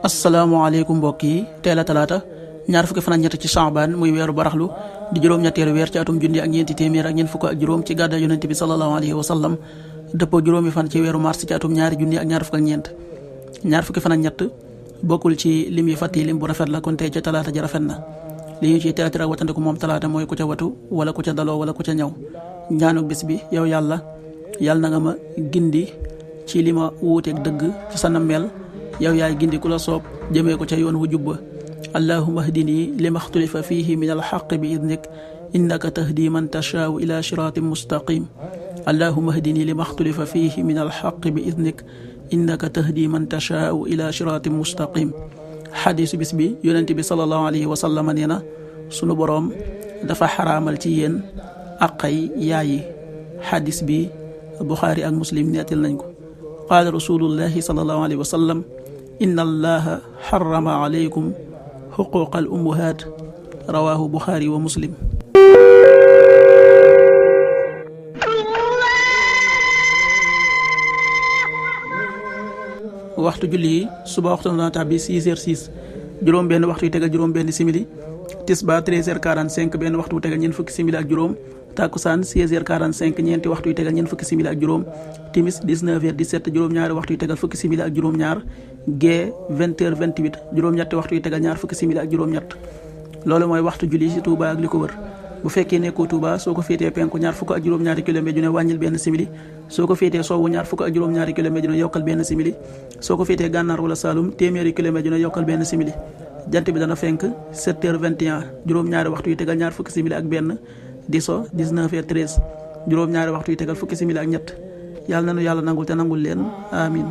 asalaamaaleykum mbokk yi teel a talaata ñaar fukki fan ak ñett ci Shaabaan muy weeru baraxlu di juróom-ñetteelu weer ci atum junni ak ñeenti téeméer ak ñeent fukk ak juróom ci gàddaay yonent bi sallallahu alayhi wa sallam dëppoo juróomi fan ci weeru mars ci atum ñaari junni ak ñaar fukk ak ñeent ñaar fukki fan ak ñett bokkul ci lim yi fàtt yi lim bu rafet la kon tey ca talaata ji rafet na li ñu ciy teetira watandiku moom talaata mooy ku ca watu wala ku ca daloo wala ku ca ñaw ñaanu bis bi yow yàlla na nga ma gindi ci li ma wuuteeg dëgg ci sa nammeel yow yaay gindi ku la soob jëmee ko ca yoon wu jubba allahumma hdini lima xtulifa fihi min alxaq bi idnik innaka tahdi man tashaau ila siraatin mustaqim allahumma hdini lima xtulifa fihi min alxaq bi idnik innaka tahdi man tashaau ila siraatin mustaqim xadiisu bis bi yonent bi sallallahu alayhi wa sallam nee na sunu boroom dafa xaraamal ci yéen aqay yaayi xadiis bi Buxaari ak Muslim nettal nañ ko qaala rasulullahi sallallahu alayhi wa sallam inna allaha xarama alaykum xuquqa al ummahat rawahu Buxaari wa Muslim. waxtu julli yi suba waxtu na tàbbi 6h06 juróom benn waxtu yu tegal juróom benn simili tisba 13h45 benn waxtu wu tegal ñeent fukki simili ak juróom takkusaan 16h45 ñeenti waxtu yu tegal ñeent fukki simili ak juróom timis 19h17 juróom-ñaari waxtu yu tegal fukki simili ak juróom-ñaar gee 20h28 juróom-ñetti waxtu yu tegal ñaar fukki simili ak juróom-ñett loolu mooy waxtu julli ci Touba ak li ko wër bu fekkee nekkoo Touba soo ko féetee penku ñaar fukk ak juróom-ñaari kilomètre ju ne wàññil benn simili soo ko féetee sowwu ñaar fukk ak juróom-ñaari kilomètre ju ne yokkal benn simili soo ko féetee gànnaar wala Saloum téeméeri kilomètre ju ne yokkal benn simili jant bi dana fenk 7h21 juróom-ñaari waxtu yu tegal ñaar fukki simili ak benn di so 19h13 juróom-ñaari waxtu yu tegal fukki simili ak ñett yàlla nanu yàlla nangul te nangul leen amin